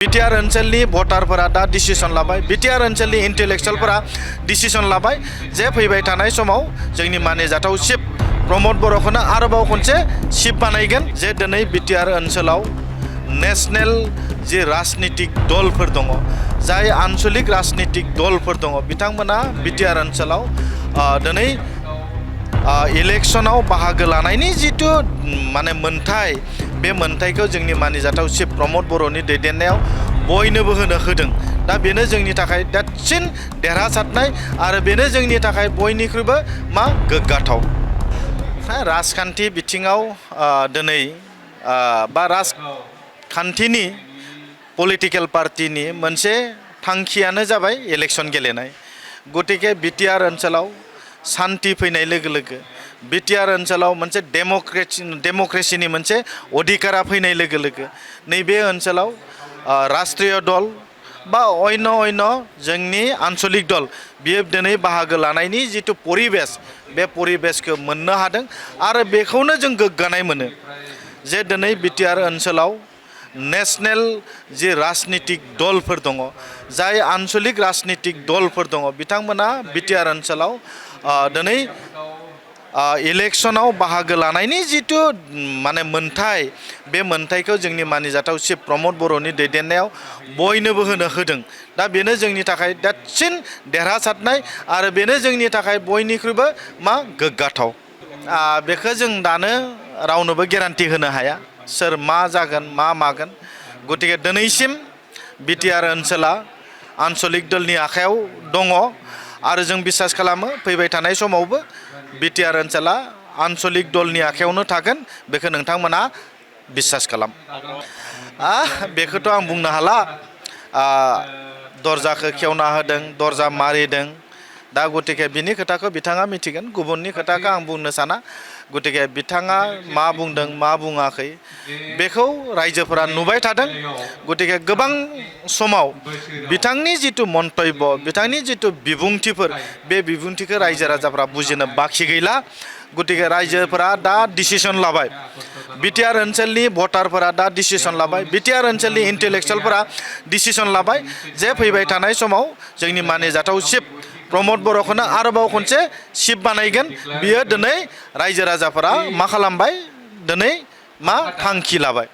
BTR ओनसोलनि भटारफोरा दा decision लाबाय बिटिआर ओनसोलनि इन्टेलेक्चुवेलफोरा डिसिसन लाबाय जे फैबाय थानाय समाव जोंनि मानिजाथाव चिफ प्रमद बर'खौनो आरोबाव खनसे चिफ बानायगोन जे दिनै बिटिआर ओनसोलाव नेशनेल जि राजनितिक दलफोर दङ जाय आन्चलिक राजनितिक दलफोर दङ बिथांमोना बिटिआर ओनसोलाव दिनै इलेक्शनाव बाहागो लानायनि जितु माने मोनथाय बे मोनथायखौ जोंनि मानिजाथाव चिफ प्रमद बर'नि दैदेननायाव बयनोबो होदों दा बेनो जोंनि थाखाय देरसिन देरहासारनाय आरो बेनो जोंनि थाखाय बयनिख्रुइबो गोग्गाथाव राजखान्थि बिथिङाव दिनै बा राजखान्थिनि पलिटिकेल पार्टिनि मोनसे थांखियानो जाबाय इलेक्शन गेलेनाय गतिके बिटिआर ओनसोलाव शान्ति फैनाय लोगो लोगो बिटिआर ओनसोलाव मोनसे डेमक्रेसिनि मोनसे अधिकारा फैनाय लोगो लोगो नैबे ओनसोलाव राष्ट्रीय दल बा अन्य जोंनि आन्चलिक दल बियो दिनै बाहागो लानायनि जितु परिबेस बे परिबेसखौ मोननो हादों आरो बेखौनो जों गोग्गानाय मोनो जे दिनै बिटिआर ओनसोलाव नेशनेल जि राजनितिक दलफोर दङ जाय आन्चलिक राजनितिक दलफोर दङ बिथांमोना बिटिआर ओनसोलाव दिनै इलेक्शनाव बाहागो लानायनि जितु माने मोनथाय बे मोनथायखौ जोंनि मानिजाथाव चिफ प्रमद बर'नि दैदेननायाव बयनोबो होदों दा बेनो जोंनि थाखाय देरसिन देरहासारनाय आरो बेनो जोंनि थाखाय बयनिख्रुइबो गोग्गाथाव बेखौ जों दानो रावनोबो गेरान्टि होनो हाया सोर मा जागोन मा मागोन गतिके दिनैसिम बिटिआर ओनसोला आन्चलिक दलनि आखायाव दङ आरो जों बिसास खालामो फैबाय थानाय समावबो बिटिआर ओनसोला आन्चलिक दलनि आखायावनो थागोन बेखौ नोंथांमोना बिसास खालाम बेखौथ' आं बुंनो हाला दरजाखौ खेवना होदों दरजा मारिदों दा गतिके बिनि खोथाखौ बिथाङा मिथिगोन गुबुननि खोथाखौ आं बुंनो साना गतिके बिथाङा मा बुंदों मा बुङाखै बेखौ रायजोफोरा नुबाय थादों गतिके गोबां समाव बिथांनि जितु मन्तब्य बिथांनि जितु बिबुंथिफोर बे बिबुंथिखौ रायजो राजाफ्रा बुजिनो बाखि गैला गतिके रायजोफोरा दा डिसिसन लाबाय बिटिआर ओनसोलनि भटारफोरा दा डिसिसन लाबाय बिटिआर ओनसोलनि इन्टेलेक्चुवेलफोरा डिसिसन लाबाय जे फैबाय थानाय समाव जोंनि मानिजाथाव चिफ प्रमद बर'खौनो आरोबाव खनसे चिफ बानायगोन बियो दिनै रायजो राजाफोरा मा खालामबाय दिनै थांखि लाबाय।